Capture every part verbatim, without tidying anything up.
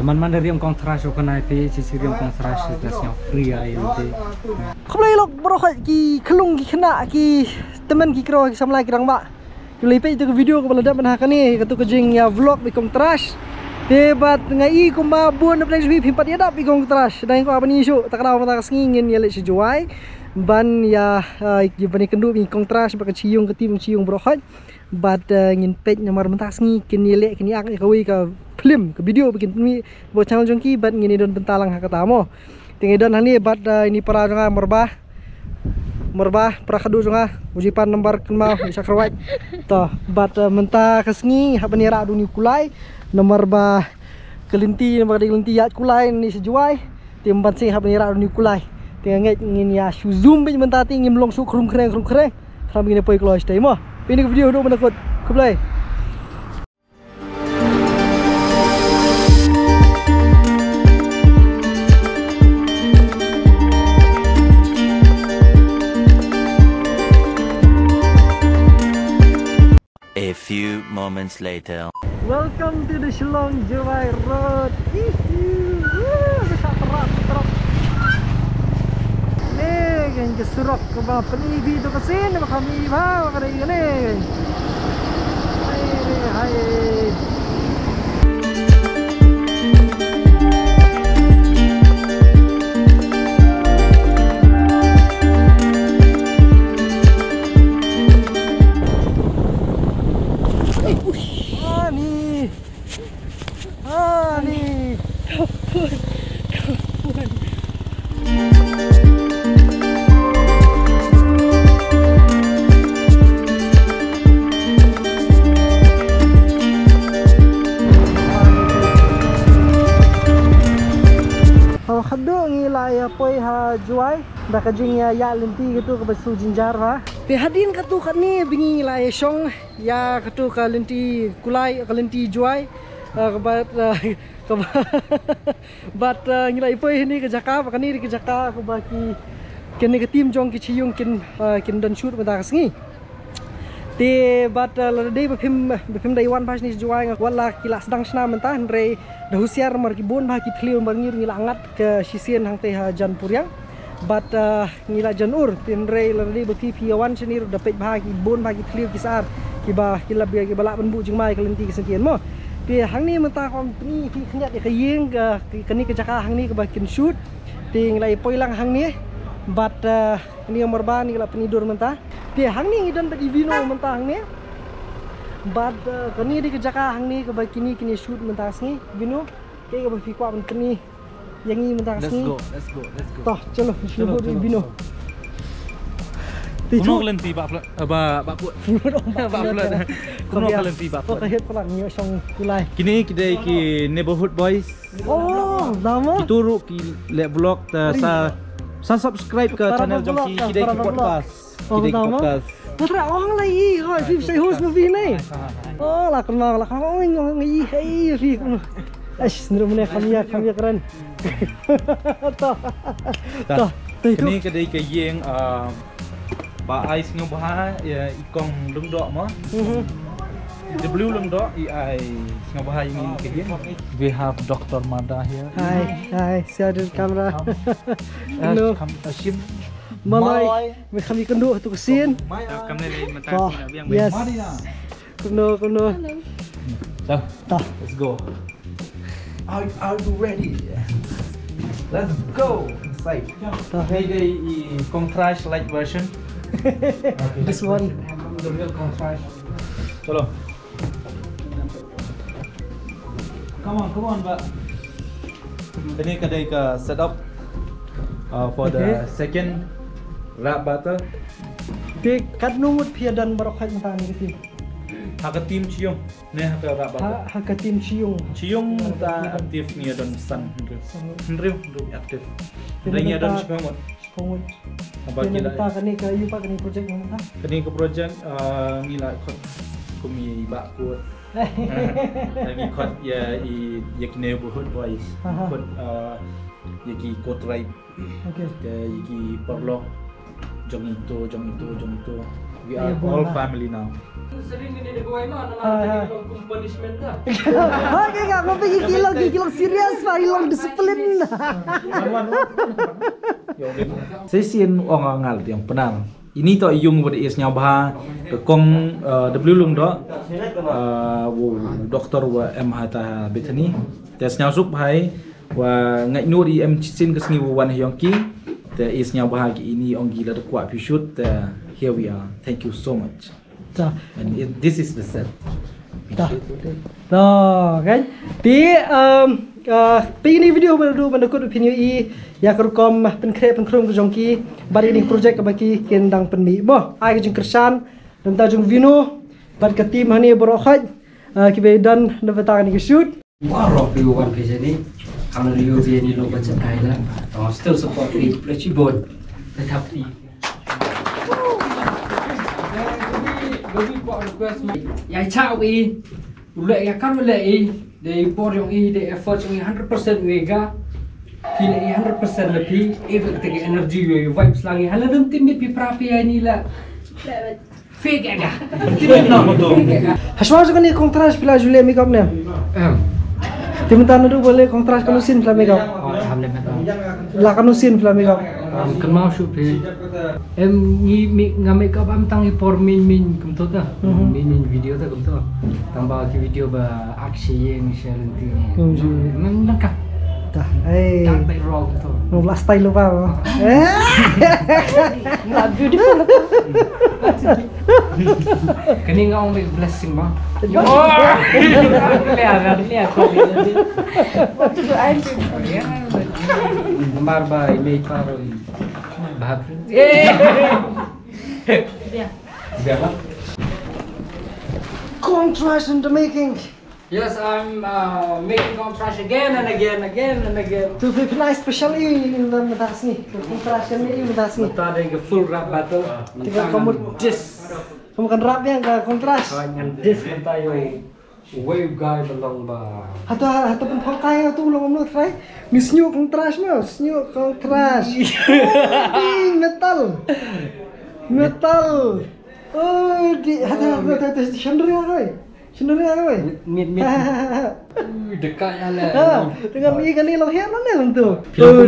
Man man da riam kong thrash o kanai pe chi chi riam kong thrash da siang free ai te. Khublei lok bro khoi ki khlung ki khna ki temen ki kro ki samla ki rangbah. Ki lei peit tu ka video ka ba la dep na kane ka tu ka jing ïa vlog bi kong thrash. Te bad nga i kumba bun na pleng jong phi phim pat ïa dap bi kong thrash. Dang ko ban i shu ta ka daw mynta ka sngi ngin ïa leit sha Jowai ban ïa, ah, ïa ban ïa kynduh bi kong thrash bad ka chi yung ka team chi yung bro khoi. Bad, eh, ngin peit namar mynta sngi kin ïaleh kin ïa kawei ka film ka video ba kin pynmih ba channel jong ki bad ngin ïa don bynta lang ha kata mo. Te ngi don hangne bad, eh, ini para jong nga Marbah. Marbah para khadu jong nga u jipan nambar kynmaw i shakrawat. To bad, eh, mynta ka sngi hap ban ïa rah duni kulai namar ba ka lynti namar ka lynti ïa kulai ni sha Jowai. Te ban sing hap ban ïa rah duni kulai. Te nga ngeit ngin ïa shu zoom beit mynta te ngim long shu khrum khreng khrum khreng. Khram ngin ïa poi kloi shtei mo. Pini ka video haduh mynta kut. Khublei. A few moments later. Welcome to the Shillong Jowai Road. Ihu. Woo, ka shah trap, trap. Ni kan ka surok kaba pyni bha to ka sien ba kami bha ba ka dei kane. Hai, hai. Ani. Ani. Kapun. Kapun. Haduh ngi la ïa poi ha Jowai da ka jingïaid lynti katu kaba shu jynjar ha. Te hadien katu katne ba ngi la ïa shong ïa katu ka lynti kulai ka lynti Jowai, eh, kaba, eh, kaba bad, eh, ngi la ïa poi hangne ka jaka ba kane ka jaka kaba ki kane ka team jong ki chi yung kin, eh, kin don shoot mynta ka sngi. Te bad, eh, lada dei ba phim, ba phim dei wan bha shane sha Jowai nga wat la ki la sdang shna mynta hynrei da husiar namar ki bun bha ki thliew namar ngi ruh ngi la ngat ka shisien hangtei ha jan puriang. Bad, eh, ngi la jan ur te hynrei lada dei ba phi phi ïa wan shane ruh da peit bha ki bun bha ki thliew ki sar kiba ki la bia kiba lah ban buh jingma ïa ka lynti ka syngkien mo. Te hangne mynta kong pyni phi khyndiat ïa ka ïing ka kane ka jaka hangne kaba kin shoot. Te ngi la ïa poi lang hangne bad, eh, kane ka Marbah ngi la pyni dur mynta. Te hangne ngi don bad i Vino mynta hangne. Bad, eh, kane dei ka jaka hangne kaba kine kine shoot mynta sngi Vino. Te kaba phi kwah ban pyni ïa ngi mynta sngi. Let's go, let's go, let's go. To, chalo, shu bud i Vino. Te kumno ka lynti ba flood, eh, ba, ba flood. Ba flood. Kumno ka lynti ba flood. Ka het pala ngi shong kulai. Kine ki dei ki neighborhood boys. Oh, lama. Kitu ruh ki leh vlog ta sa, sa subscribe ka channel jong ki, ki dei ki podcast. Ki dei ki podcast. Putra ong la i, oi, fi sai host movie nei. Oh, la kan ma la kan ong ngi hei fi. Ash, ndu mene khamia, khamia keren. To. To. Kini ka dei ka ïing, ah, ba ai sngewbha ïa i kong Lyngdoh mo. Mhm. W Lyngdoh i ai sngewbha ïa ngi ka ïing. We have Doctor Mada here. Hi, hi, share the camera. Hello. Come, uh, Shim. Malai. Malai. Me kham i kynduh tu ka sien. Malai. Kam ne le mata. Oh, sien biang yes. Malai. Kumno, kumno. Hello. So, ta. Let's go. Are, are you ready? Let's go inside. Ta. Hey, hey, i Kong Thrash light version. Okay, this one. The real Kong Thrash. Chalo. Come on, come on, ba. Kane ka dei ka setup, uh, for the, okay, second rap battle. Te katno ngut phi don baroh khat mynta ne ka team? Ha ka team Chiung. Ne ha ka rap battle. Ha, ha ka team Chiung. Chiung mynta active ngi don san hynriew. San ngut. Hynriew, hynriew active. Te hynriew ngi don mynta shiphew ngut. Shiphew ngut. Haba te ki la mynta kane ka ïa pa kane project mynta? Kane ka project, ah, ngi la khot kum i Bah Kut. Ngi khot ïa i, ïa ki neighborhood boys. Aha. Khot, ah, ïa ki co-tribe. Okay. Te ïa ki paralok. Jong ito, jong ito, jong ito. We are all family now. Okay, nga ngam pegi ki long, ki long serious ba, ki long discipline. Shisien ong nga ngal tiang penang. Ini to ïung wa da is sñiawbha ka kong, uh, W Lyngdoh, uh, wa doktor wa em ha ta Bethany. Te sñiawsuk bha i wa ngait nud i em chisien ka sngi wa wan ha yong ki. Te is sñiawbha ki ini ong ki la da kwah phi shoot. Te here we are. Thank you so much. Ta. And it, this is the set. Ta. To, kan? Te, um, uh, te ini video ba du ba da kut phi ñiew i ïa ka rukom pynkhreh pynkhrong ka jong ki bad ini project kaba ki kin dang pynmih. Mo, ai ka jingkyrshan na bynta jong Vino bad ka team hani baroh khoit, uh, kiba don na bynta kani ka shoot. Baroh phi wan phi jani. Hangno phi jani lo ba chatai la. Tang still support phi, phi chibon. Phi thap phi. Ïa cha wi. U leh ïa kan u leh i. Dei por yong i, dei effort yong i hundred percent wi ga. Phi leh i hundred percent la phi. I bek te energy wi, vibes lang i. Hala dum tim mit phi pra phi ai ni la. Fake ega. Hashwa jong kani kong Trash phi la ju leh makeup ne? Em. Te mynta naduh ba leh kong Trash kano sien phi la makeup? Oh, em leh makeup. La kano sien phi la makeup? Em, kynmaw shuh phi. Em, ngi mi nga makeup am tang i por main main kumto ta. Mhm. Main main video ta kumto. Tang ba ki video ba action ïeng shalenti. Hmm, ju. Em, nangka. Ta, eh. Tang bai rong to. Nong last style lo ba. Eh. Not beautiful. Kani nga ong big blessing ba. Yo. Clear, clear. What do I do? Mar ba i mei paro i. Bahap. Eh. Biar. Biar ba. Kong Trash in the making. Yes, I'm, uh, making kong Trash again and again, again and again. Tu phi phi la special i in the mynta sngi. Kong Trash ni i mynta sngi. Mynta dei ka full rap battle. Mynta ka mut dis. Kamu kan rap ïa ka kong Trash. Ngan dis mynta ïa u wei u guy ba long ba. Hato, hato pynphong kai hato long mut trai. Mi sñiuh kong Trash ma, sñiuh kong Trash. Oh, di metal. Metal. Oh, di hato, hato, hato, hato, shandri ya kai. Shandri ya kai. Mit, mit. Ui, dekat ya le. Ha, dengan mi kani long hian mana long tu. Phi long kum,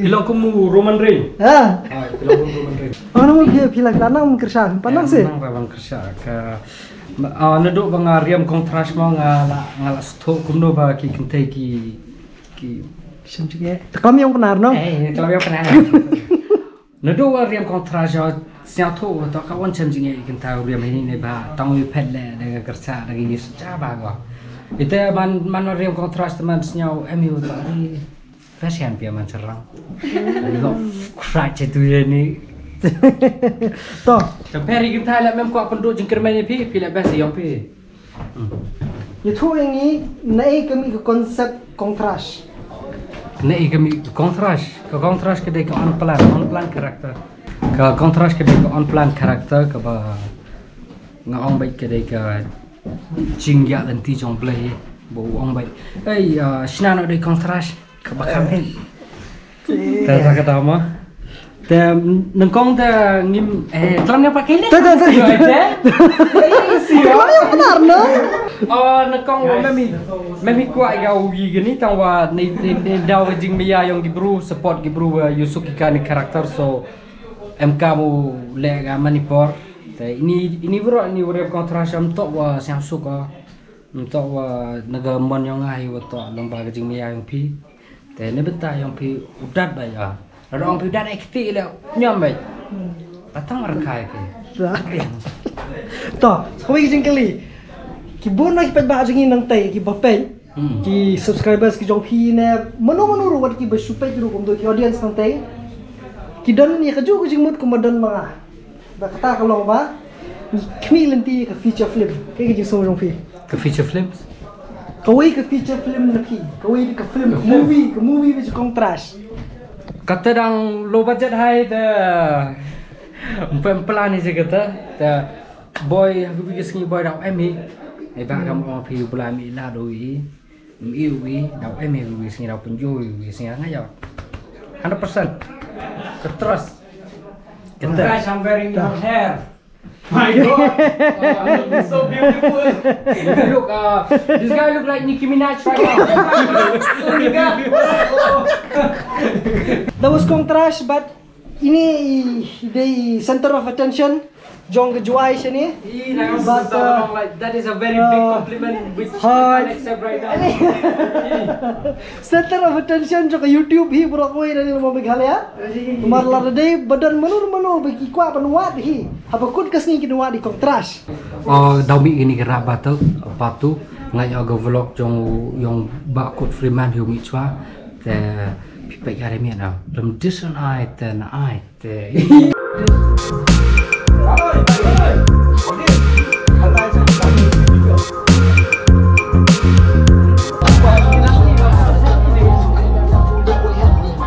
phi long kum Roman Reigns. Ha. Ah, phi long kum Roman Reigns. Oh, nama phi, phi la, phi la nang kyrshan, pandang sih. Nang rabang kyrshan ka. Ah, naduh ba nga riam kong Trash ma nga la, nga la sngewthuh kumno ba ki kynthei ki, ki. Shem jingeh. Te klam ïong Pnar no? Eh, klam ïong Pnar. Naduh ba riam kong Trash sngewthuh ba to ka wan shem jingeh ki kynthei riam hini ne ba tang u phet le da ka kyrsa da ki ngis cha ba go. Ite man, man riam kong Trash te man sngew em ïu to ri. Kasian pia man serang. Lo krai che tu ye ni. To. Te peri kita la mem ko pynduh jingkyrmen ïa phi, phi la best ïong phi. Hmm. Ïathuh ïa ngi naei ka mih ka concept kong Trash. Naei ka mih ka kong Trash, ka kong Trash ka dei ka on plan, on plan character. Ka kong Trash ka dei ka on plan character kaba nga ong beit ka dei ka jingïaid lynti jong Blei ba u ong beit. Ei, ah, shna noh dei kong Trash. Kaba kham heh. Ta ta ka ta ma. Te nyngkong te ngim, eh, tlam ne pa kele. Ta ta ta. Te. Klam ïa Pnar no. Oh, nyngkong mem hi. Mem hi kwah ïa u yi gini tang wa ni, ni, ni daw ka jingmia ïong ki bru, support ki bru, eh, ïa u suk ki kani character so em ka mu leh ka mani por. Te ini, ini bru ini bru kong Trash em tok wa sngewsuk ka. Mynta wa na ka mon yong nga hi wa to long ba ka jingmia yong phi. Te ne bynta yong phi u dat ba ya. La dong phi u dat ai kti le nyam ba. Patang ra khai phi. To, kawei ka jingkylli. Ki bun na ki peit ba jong ngi nang tei ki ba peit. Hmm. Ki subscribers ki jong phi ne mano mano ruh wat ki ba shu peit ruh kum to ki audience nang tei. Ki don ni ka ju ka jingmut kum ba don ma nga. Ba kata ka long ba ngi khmih lynti ka feature film. Kaei ka jingsngew jong phi? Ka feature film? Kawei ka feature film na phi. Kawei ka film, ka film. Movie, ka movie ba jong kong Trash. Kata dang low budget hai te. Mpem plan ni je kata. Te boy ha ka sngi boy dang em hi. Ai ba kam ong phi bla mi la do hi. Ym iwi, daw em iwi, sngi daw pynjoi iwi, sngi nga ïa. Hundred percent. Ka trust. Ka trust. Guys, I'm wearing your hair. My God, uh, looking so beautiful. Look, uh, this guy look like Nicki Minaj right now. So, nigga. That was Kong Trash, but ini i dei center of attention jong ka Jowai shane. Ih, that was But, so uh, long, like, that is a very big uh, compliment which you hi. Can't accept right now. Center of attention jong ka YouTube hi, bro, kawei na liang Meghalaya. Mar la dei ba don mano mano ba ki kwah ban wad hi. Haba kut ka sngi kin wad i Kong Trash. O, daw mih kine ki rap battle, patu, nga ïoh ka vlog jong, jong Bah Kut Freeman hi u mih chwa. Te phi peit ka re mih na. Lem dis na ai te na ai te.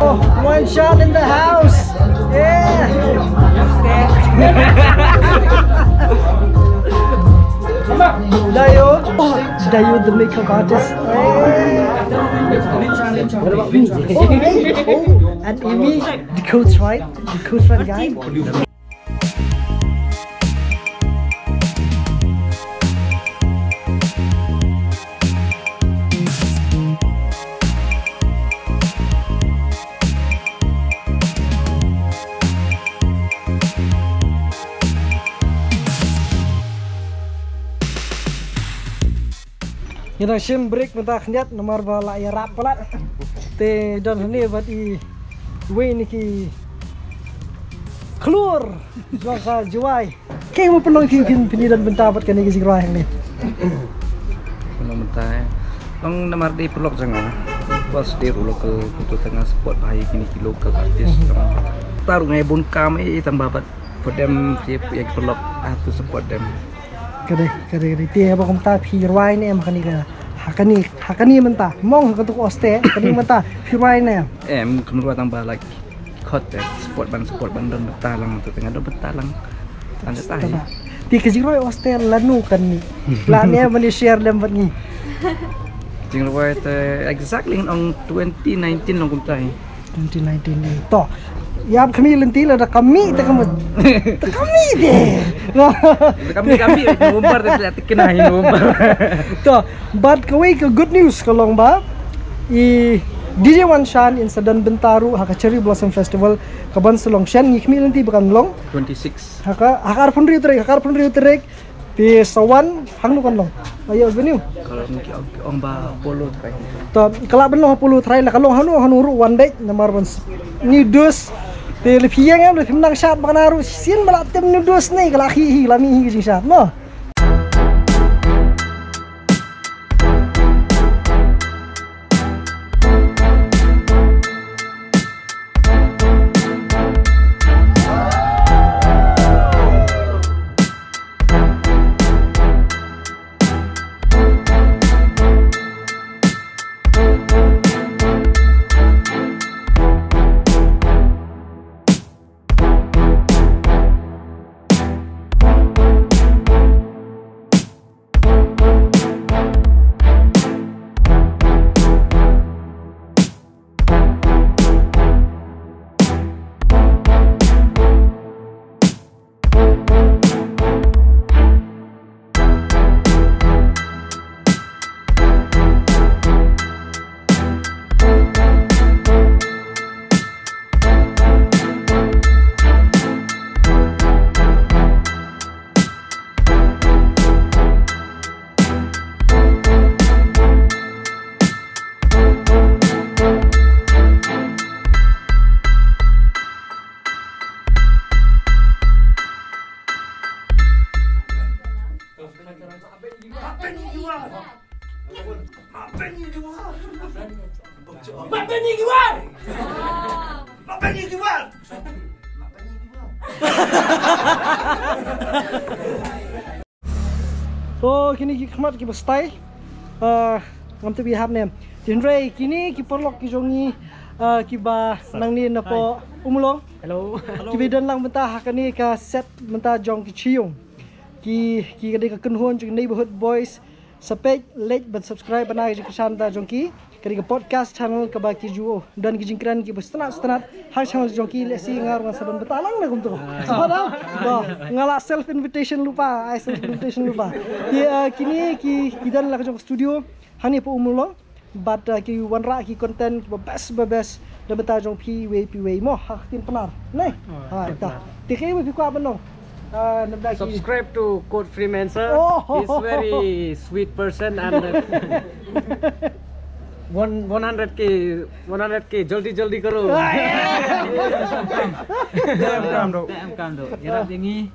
Oh, one shot in the house. Yeah. Dayo. Oh, Dayo, the makeup artist. Hey. Oh, hey. Oh, and Amy, the coach, right? The coach, right, guy? Ngi dang shim break mynta khyndiat namar ba la ïarap palat. Te don hangne bad i wei na ki khlur jong ka Jowai. Kaei ba pynlong phi, phin, phin ïadon bynta bad kane ka jingrwai hangne? Pynlong bynta, eh. Long namar dei paralok jong nga. Bad dei ruh local, pynto tang nga support bha ïa kine ki local artist. Tang ta ruh nga ïa bun kam, eh, tang ba bad for them, ïa, ïa ki paralok, I have to support them. Ka dei, ka dei, ka dei. Te haba kumta phi rwai ne em ha kane ka, ha kane, ha kane mynta. Mong ha kato ka oste, kane mynta phi rwai ne em? Em, kam rwai tang ba, like, khot, eh, support ban, support ban don bynta lang, to tang don bynta lang. Tang da tai. Te ka jingrwai oste lano kane? Lah ne em ban share lem bad ngi. Jingrwai te exactly ong twenty nineteen long kumta hi. Twenty nineteen ni. To. Ïap khmih lynti lada ka mih te ka mut. Te ka mih te. Te ka mih, ka mih November te, te kena hi November. To, bad kawei ka good news ka long ba i D J Wanshan in sa don bynta ruh ha ka Cherry Blossom Festival kaban sa long shen, ngi khmih lynti ba kan long. Twenty-six. Ha ka, ha ka arphew hynriew tarik, ha ka arphew hynriew tarik. Te sa wan hangno kan long? Aïu venue? Ka long ki ong, ki ong ba Apollo Trai. To, ka lah ban long Apollo Trai, la ka long hangno hangno ruh wan beit namar ban s-, ni dus. Te lada phi ïeng em, lada phim nang shad ba kane ruh sien ba la tim ni dus ne, ka la hi hi, la mih hi ka jingshad mo. To, kine ki khmat kiba style. Ah, ngam tip ïa hap ne em. Te hynrei kine ki paralok ki jong ngi, ah, kiba nangne na poh Umlong. Hello. Kiba don lang mynta ha kane ka set mynta jong ki Chiyung. Ki, ki ka dei ka kynhun jong ki Neighborhood Boys. Sa peit, like bad subscribe bad na ka jingkyrshan ta jong ki. Ka dei ka podcast channel kaba ki ju don ki jingkren kiba sngewtynnat sngewtynnat ha channel jong ki. Lehse nga ruh ngan sa don bynta lang na kumto. Sngewbha da? Ba nga la self invitation lypa, ai self invitation lypa. Ki, uh, kine ki, ki don la ka jong studio hangne hapoh Ummulong. Bad, uh, ki wanrah ki content kiba best ba best na bynta jong phi iwei pa iwei mo ha ka ktien Pnar. Ne? Ha ta. Te kaei ba phi kwah ban ong? Uh, na bynta ki Subscribe to Code Freeman, sir. Oh. He's very sweet person and, uh, one, one hundred K, one hundred K, jaldi jaldi karo. Em kam dok. Em kam dok. Ïarap ïa ngi.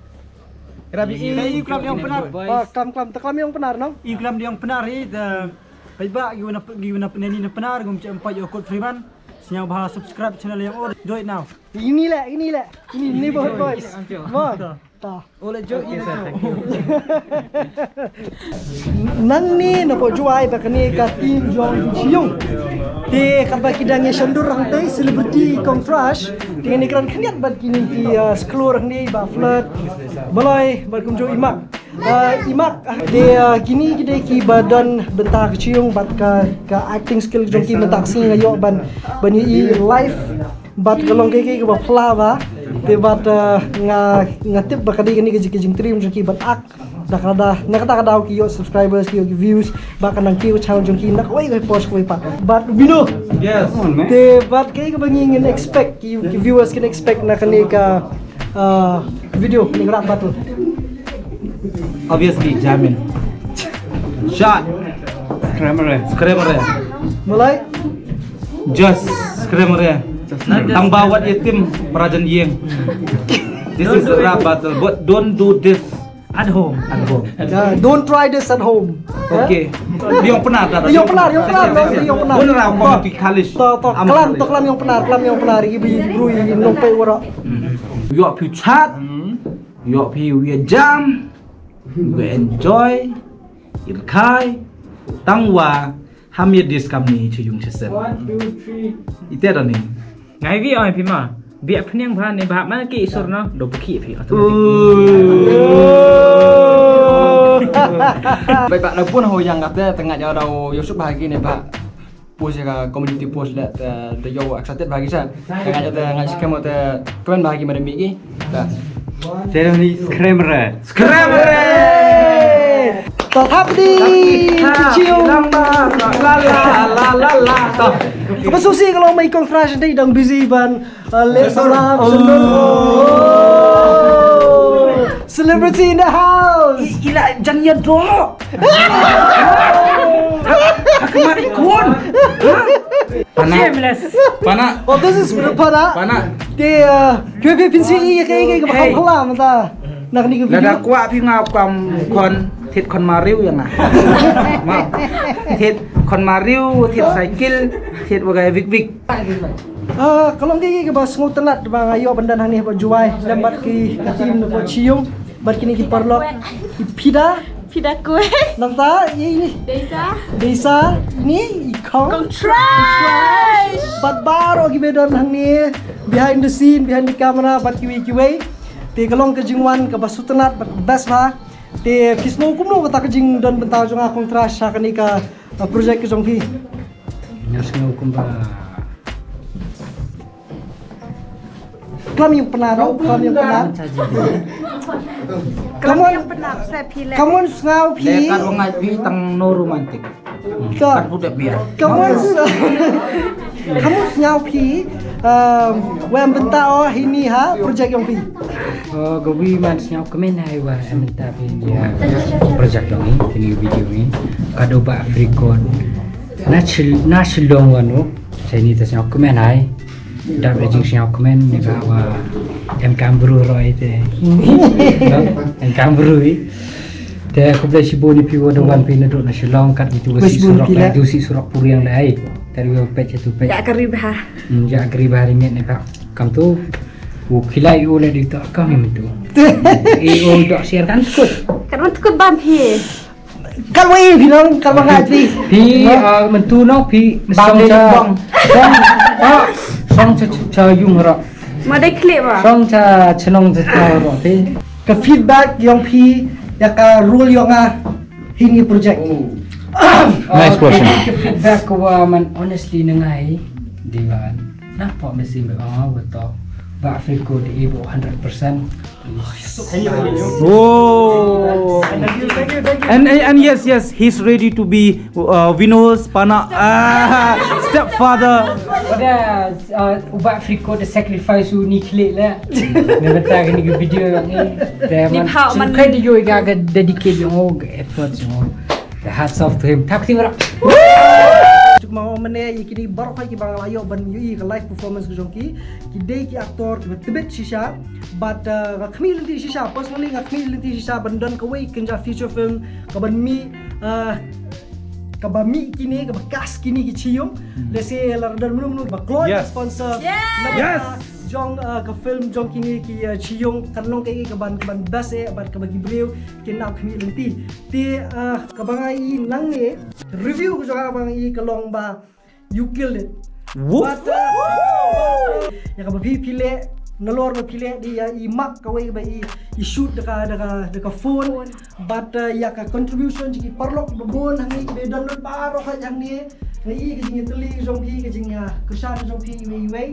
Ïarap ïa ngi. Te ïa u klam ïa u Pnar. Ah, klam klam, te klam ïa u Pnar, no? Ïa u klam ïa u Pnar hi, te paidbah, ïa u na, ïa u na pyneni na Pnar, ngam chem paid ïa u Code Freeman. Sngewbha subscribe channel ïa u, do it now. Ini leh, ini leh. Ini, ini Neighborhood Boys. Mo. Ta. Ole jo, ini jo. Nangne na pdeng Jowai ba kane ka team jong Syiung. Te katba ki dang ïa shon dur hangtei celebrity kong Trash. Te ngi kren khyndiat bad kine ki, uh, sklur hangne ba Flood, Maloi bad kumjuh i Mak. Uh, i Mak, uh, te, uh, kine ki dei kiba don bynta ka Syiung bad ka, ka acting skill jong ki mynta ka sngi nga ïoh ban, ban ïohi live. Bad ka long kaei kaei kaba phylla bha. Te bad, uh, nga, nga tip ba ka dei kane ka jing, ka jingtrei jong ki ban act. Da ka da, na kata ka daw ki ïoh subscribers, ki ïoh ki views, ba ka nang kiew channel jong ki na kawei kawei por kawei pat. Bad Bino. Yes. Te bad kaei kaba ngi ngin expect, ki, ki viewers kin expect na kane ka, uh, video, kane ka rap battle. Obviously, Jamin. Shot. Scrammer. Scrammer. Malai. Just scrammer. Tang ba wat ïa tim prajan yeng. This is a rap battle, but don't do this at home. At home. Yeah, don't try this at home. Okay. Ïong Pnar, ïong Pnar, ïong Pnar, ïong Pnar. Bun rau kong tu kalish. To, to, klam, to klam ïong Pnar, klam ïong Pnar, ibi brui nong pei wara. Ïoh phi chat, ïoh phi ïa jam, ïa enjoy, ïa kai, tang wa, ham ïa dis kam ni chu yung chesen. One, two, three. Ite da ni. Ngai vi oi phi ma. Bia phniang bha ne bha ma ki sur no do bukhi phi. Bai ba na pun ho yang kata tengah jauh dau Yusuf bagi ne ba. Post ya ka community post la te yo excited bagi sa. Tengah jauh tengah scam te kmen bagi madam bigi. Dah. Te ni scammer. Scammer. Tap di. Cium. La la la la la. Apa susi kalau mai kong Trash dei dang busy ban. Alex Lab Sundar. Celebrity in the house. Ila jan ya do. Hakmat ikon. Pana. Shameless. Pana. Oh, this is for the pana. Pana. Te, uh, kwe kwe pinsi i kwe kwe kwe kwe kwe mata. Nak ni kwe video. Lada kwah phi nga kwam kon. Thied khon mariw ïa nga. Ma. Thied khon mariw, thied cycle, thied wa gai bik bik. Ah, ka long kaei kaba sngewtynnat ba nga ïoh ban don hangne hapoh Jowai lem bad ki ka team na pdeng Syiung bad kine ki paralok. I Pida. Pida kwe. Nangta ïa ini. Deisa. Deisa ni i Kong. Kong Trash. Bad baroh kiba don hangne behind the scene, behind the camera bad kiwei kiwei. Te ka long ka jingwan kaba sngewtynnat bad best bha. Te phi sngew kumno kata ka jingdon bynta jong nga Kong Trash ha kane ka, uh, project ka jong phi? Nga sngew kumba klam ïa u Pnar, klam ïa u Pnar. Klam ïa u Pnar, sa phi leh. Come on, sngew phi. Leh kat wa ngai phi tang no romantic. Ka. Kat budak biar. Kamu, kamu sngew phi, um, wa em bynta o hini ha project yong phi. Oh, kawi man sngew kmen hai wa em bynta phi ni ha project yong ni, kini video ni. Kado ba free con. Na chil, na chilong wano. Sa ini ta sngew kmen hai. Dap da jingsngewkmen ne ba wa em kam bru roi te. Em kam bru i. Te khublei shibun ïa phi wa da wan phi naduh na Shillong kat ïa tu wa sih surok la, tu sih surok puriang da ai. Tadi wa pet satu pet. Ya kari bha. Hmm, ya kari bha ringgit ne ba. Kam tu. U khilai u le di ta kam ni tu. E o dok siar kan tukut. Kan tukut bam hi. Kan wa i phi nong, kan wa ngai phi. Phi, ah, mynta nong phi song cha bong. Song, ah, song cha, cha yung ro. Ma dei klik ba. Song cha chnong cha cha ro phi. Ka feedback yong phi ïa ka role yong nga hini project. Nice question. Ka feedback ka wa man honestly na ngai di wan. Na pok mesti me ong wa to ba Afriko di ibu hundred percent. Oh. And, and and yes, yes, he's ready to be uh, Vino's pana uh, stepfather. Pada uh, uba Afriko the sacrifice u ni klik le. Ni beta ni ke video ni. Ni phau man. Kai di yo ga ga dedicate yo ga effort yo. The hats off to him. Tap ting rap. Tuk ma mane ye kini baroh ki bang la yo ban yo i ka live performance ka jong ki. Ki dei ki actor ki tebit shisha. But uh, ka khmi lenti shisha, personally ka khmi lenti shisha ban don ka wei kynja feature film ka ban mi uh, ka ba mi kini ka ba cast kini ki chiyong. Let's say la don munu munu ba kloi sponsor. Yes. Jong uh, ka film jong kini ki uh, chiyong kan long ka ka ban ka ban best eh ban ka ba ki briew kin na khmi lenti. Te uh, ka ba ngai nang ne review ka jong ka ba ngai ka long ba you killed it. Whoop. But uh, ya ka ba phi phi le nalor ba phi le di ya i mak ka wei ba i i shoot da ka da ka da ka phone. But uh, ya ka contribution ji ki parlok ba bon hangi ki be don ba ro ha jang ni. Ngi i ka jing teli jong phi ka jing ya ka shan jong phi i wei i wei.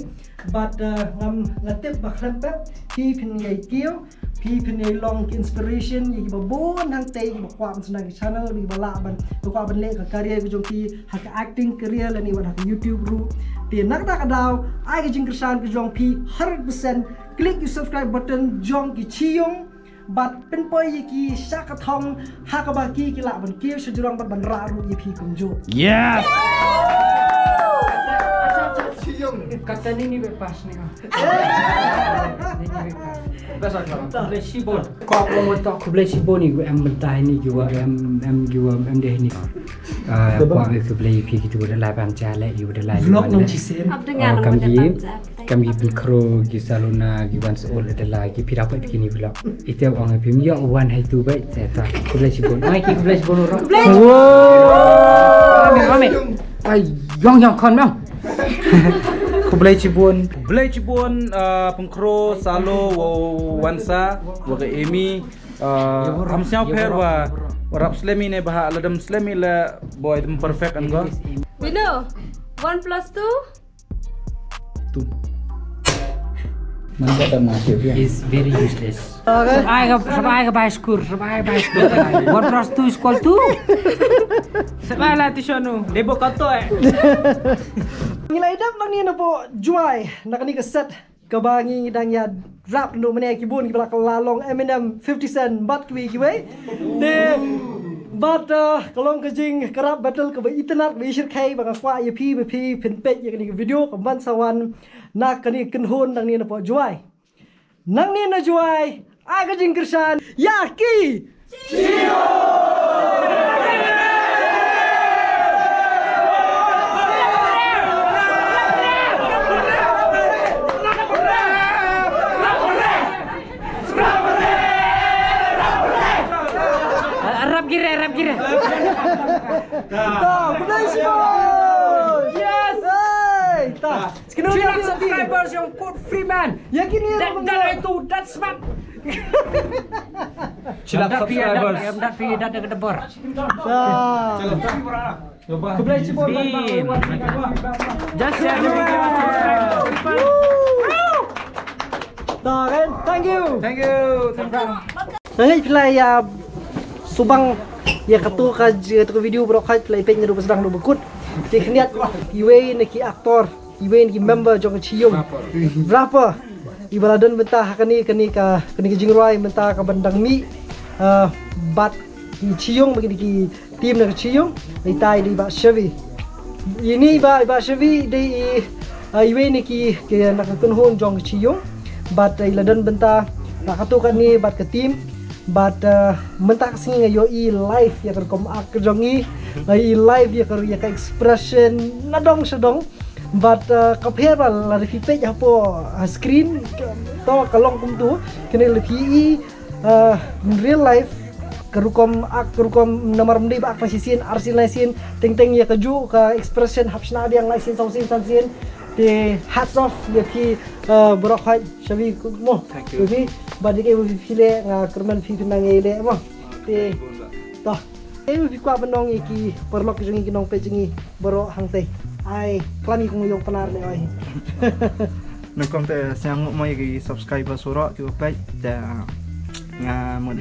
But uh, ngam ngatip ba khlem pep phi phin ngai kiew. Phi phin ïa long ki inspiration ïa ki ba bun hangtei ki ba kwah ban sdang ki channel ki ba lah ban ba kwah ban leh ka career ka jong phi ha ka acting career lane wat ha ka YouTube ruh. Te na kata ka daw ai ka jingkyrshan ka jong phi hundred percent click ki subscribe button jong ki chiyong bad pynpoi ïa ki sha ka thong ha kaba ki ki lah ban kiew sha jrong bad ban rah ruh ïa phi kumjuh. Yes. Kata ni ni be pas ni. Khublei shibun. Khublei shibun ni gu em mynta ni gu em em gu em de ni. Ah, khublei phi kitu da la ban jale yu da la. Vlog nong chisen. Kam gi kam gi pynkhro gi saluna gi wan sol da la gi pira pa kini vlog. Ite ong phi mi wan hai tu bai. Khublei shibun. Mai ki khublei shibun ro. Amin amin. Ai yong yong kon mong. Khublei chibun. Khublei chibun uh, pengkhro salo wa wansa wa ka Amy. Uh, am sñiaw pher wa wa rap slemi ne baha ladam slemi le boy dem perfect an go. Vino, one plus two. Two. Nang kata na siap ya. Is very useless. Sabai ka sabai ka bai skur, sabai ka bai skur. One plus two is equal to. Sabai la tu shonu, debo kato eh. Ngilai dap nang ni napo juai, nak ni ka set. Kaba ngi dang ya rap nu mene ki bun ki bla ka la long Eminem fifty Cent bat ki ki wei. De bat uh, ka long ka jing ka rap battle kaba internet kaba ishir kai ba ka kwa ya phi ba phi phin pet ya ni video ka ban sawan na ka ni kynhun nang ni napo juai. Nang ni na juai, ai ka jingkyrshan, ya ki. Rap gire, rap gire. Ta, khublei shibun. Yes. Hey, ta. Three lakh subscribers yang code Freeman. Yakin ni. That that itu that smart. Chilak subscribers. That pi that that debar. Khublei chibun. Just share the video. Thank you. Thank you. Thank you. Ngai phi la ïa subang ïa katu ka katu ka video bro khai phi la ïa peit ngi ruh ba sdang ruh ba kut. Ki khniat iwei na ki actor iwei na ki member jong ka chiyum. Rapper. Iba la don mynta ha kani kani ka kani ka jingrwai mynta ka ban dang mih. Bad ki chiyum bad ki team na ka chiyum. Itai dei ba Chevy. Ini ba ba Chevy dei i iwei na ki na ka kynhun jong ka chiyum. Bad i la don mynta na katu kani bad ka team. Bad mynta ka sngi nga ïohi live ïa ka rukom ak jong i. Nga ïohi live ïa ka ïa ka expression na dong sha dong. Bad ka pher ba la phi peit hapoh screen to ka long kumtu kane la phi i in real life ka rukom ak ka rukom namar mdei ba ak pa shisien ar sien lai sien teng teng ïa ka ju ka expression hap shna biang lai sien saw sien san sien. Te hats off ïa phi bro khai. Shabi mo. Thank you. Phi bad ïa ka phi le nga kyrmen phi phi nang ïa le mo. Te to. Ei, phi kwah ban ong ïa ki paralok jong ngi, ki nongpeit jong ngi baroh hangtei? Ai, klam ïa ki, ong Pnar leh, oi. Nyngkong te sngewbha mo ïa ki subscriber baroh kiba peit, te nga mut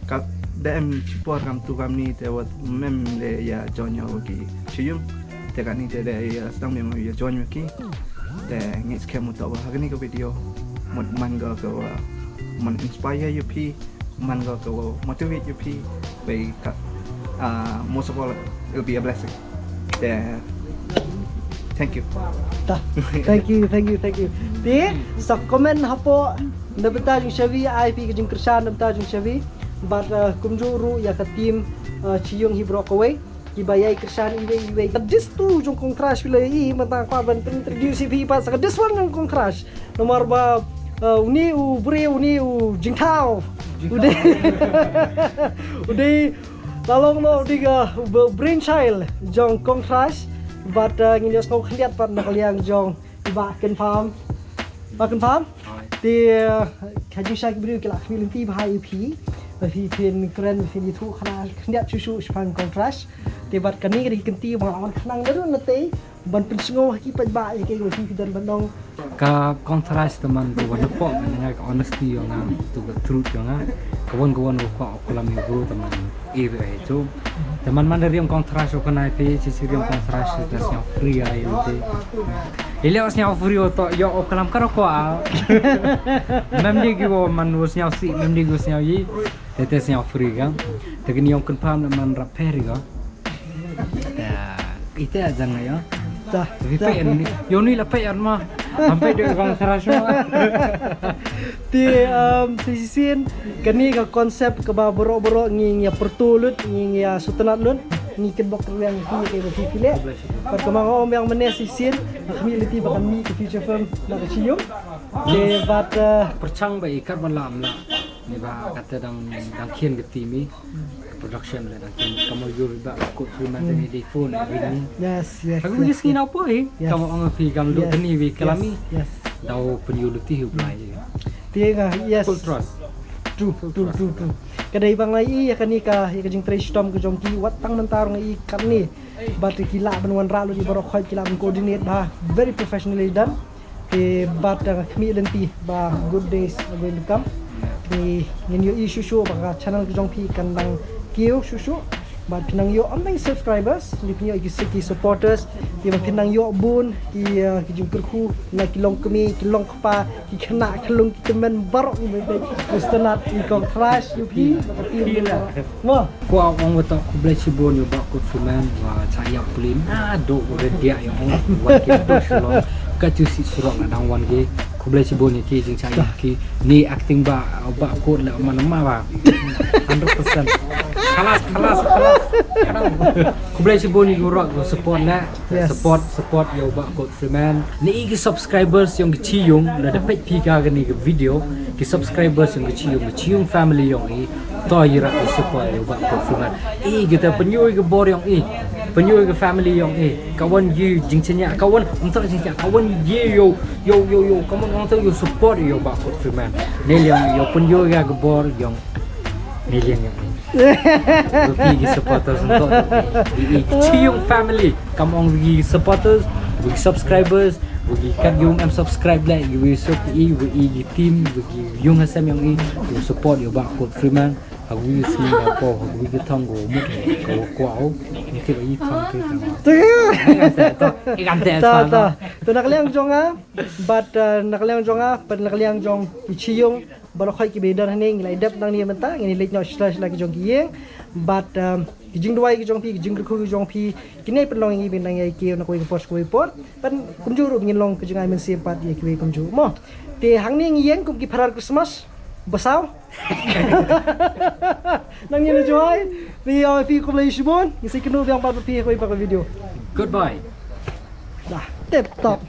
ka dang em shipor kam tu kam ni, te wat mem leh ïa join ïa ki sha ïing. Te kane te dei ïa sdang mem ïa join ïa ki. Te ngi skhem mut ba ha kane ka video mut man ka ka, mut inspire ïa phi, man ka ka motivate ïa phi. Bai ka, uh, most of all, it'll be a blessing. Te thank you. Ta. Thank you, thank you, thank you. Te sa comment hapoh na bynta jong shavi, ai phi ka jingkyrshan na bynta jong shavi. Bad, uh, kumjuh ruh ïa ka team, uh, sha ïing hi baroh kawei, kiba ïai kyrshan iwei iwei. Dis tu jong Kong Thrash phi la ïohi, mynta kwah ban introduce ïa phi pat sa ka dis one jong Kong Thrash. Namar ba, uh, une u briew, une u jingthaw, u dei, u dei la long noh u dei ka brainchild jong Kong Thrash. Bad, uh, ngin ïohsngew khyndiat pat na ka liang jong i Bah Kynpham. Bah Kynpham? Te, uh, ka jingshai ki briew ki la khmih lynti bha ïa phi, ba phi phin kren, phin ïathuh khana khyndiat shuh shuh shaphang Kong Thrash. Te bad kane ka dei ka kynti ba nga la wan khnang naduh natei ban pynsngew ha ki paidbah ïa kaei kaba phi don ban ong. Ka Kong Thrash te man ka wan hapoh ka, nga, ka honesty jong nga, tu ka truth jong nga. Ka wan, ka wan ka kwah u klam ïa u bru te man i ba i tu. Te man man da riam Kong Thrash u kynai phi, chi chi riam Kong Thrash te sngewfree ai te. Ile u sngewfree u to ïoh u klam ka ra kwah. Mem dei ki u man u sngewsih, mem dei ki u sngew i. Te te sngewfree ka. Te kini ong Kynpham le man rap pher ka. Ita jang ayo. Ta. Tapi ta. Pek ni, yo ni la pek ma. Sampai dia Kong Thrash ma. Te, um, sa shisien kane ka concept kaba baroh baroh ngi, ngi ïa pyrto lut, ngi, ngi ïa sngewtynnat lut, ngi kynbok ruh ïa ngi ki, ki, ki, ki leh. Bad kumba nga ong biang mynne sa shisien, nga khmih lynti ba kan mih ka feature film na ka sha ïing. Te bad, uh, pyrshang ba i kat ba lam la. Ni ba kata dang, dang khian ka team i. Production le dang khian, ka mut ïa u Bah Kut Freeman te ni dei phone ring ni. Yes, yes. Aku yes, yes. Ngi nau poi. Yes. Ka mut ong phi kam duk, yes, te ni wi, yes, klam i. Yes. Dau pynïoh lynti hi u Blai. Te nga, yes. Full trust. True, full true, trust, true, true. Ka dei ba nga ïohi ïa kane ka, ïa ka jingtrei shitom ka jong ki, wat tang mynta ruh nga ïohi katne. Bad ki lah ban wanrah lut ïa baroh khoit, ki lah ban coordinate bha, very professionally done. Te bad, uh, khmih lynti ba good days are going to come. Te ngin ïohi shuh shuh ba ka channel ka jong phi kan dang kiew shuh shuh. Bad phin nang ïoh ym tang subscribers, te phin ïoh ki, ki supporters. Te ba phin nang ïoh bun ki, uh, ki jingkyrkhu na ki longkmie, ki longkpa, ki khynnah, ki lung, ki kmen baroh. Ngi mynta ki sngewtynnat ïa Kong Thrash, ïa phi, ïa ka team. Phi la. Mo. Kwah ong wata khublei shibun ïa u Bah Kut Freeman, wa cha ïap pulin. Ah, dok wa dia ïa ong, wan ki dok shalom. Ka chu si surok na dang wan ki. Khublei shibun ïa ki jingcha ïap ki. Ni acting ba, Bah Kut la man ma ba. Hundred percent. Khalas, khalas, khalas. Khublei shibun ïa ki wa support la. Yes. Support, support ïa u Bah Kut Freeman. Ni i ki subscribers yong ki chi yung, la da peit phi ka kani ka video, ki subscribers yong ki chi yung, ki chi yung family yong i, to i rat i support ïa u Bah Kut Freeman. I kita pynïoh i ka bor yong i, pynïoh i ka family yong i, ka wan i jingchania, ka wan, ym to jingchania, ka wan i yo, yo, yo, yo, ka wan ym to yo support ïa u Bah Kut Freeman. Ni liang yo pynïoh i ka bor yong Million ïa phi. Wi ki supporters nto. Wi ki chi yung family. Kam ong wi ki supporters, wi ki subscribers, wi ki kat yung em subscribe like, wi so ki, wi ki team, wi ki yung hasem yong i, wi support ïa u Bah Kut Freeman. Ha wi sngi ha po, ha wi ki thong ko mut ko kwah. Ni ki ba i thong ki thong. Ikan te to, ikan te to. To na ka liang jong nga, bad, uh, na ka liang jong nga, bad na ka liang jong i chi yung. Baroh khoit kiba don hangne ngi la dep nangne mynta, ngin leit noh sha sla ki jong ki ïing. Bad, um, ki jingduwai ki jong phi, ki jingkyrkhu ki jong phi, kine pynlong ïa ngi ban nang ïai kiew na kawei ka por sha kawei ka por. Bad kumjuh ruh ngin long ka jingai mynsiem pat ïa kiwei kumjuh mo. Te hangne ngi ïeng kum ki phara Christmas basaw. Nangne la jong ngi, phi ïa phi khublei shibun. Ngi sa ïakynduh biang pat bad phi ha kawei pat ka video. Goodbye. Dah, tip top.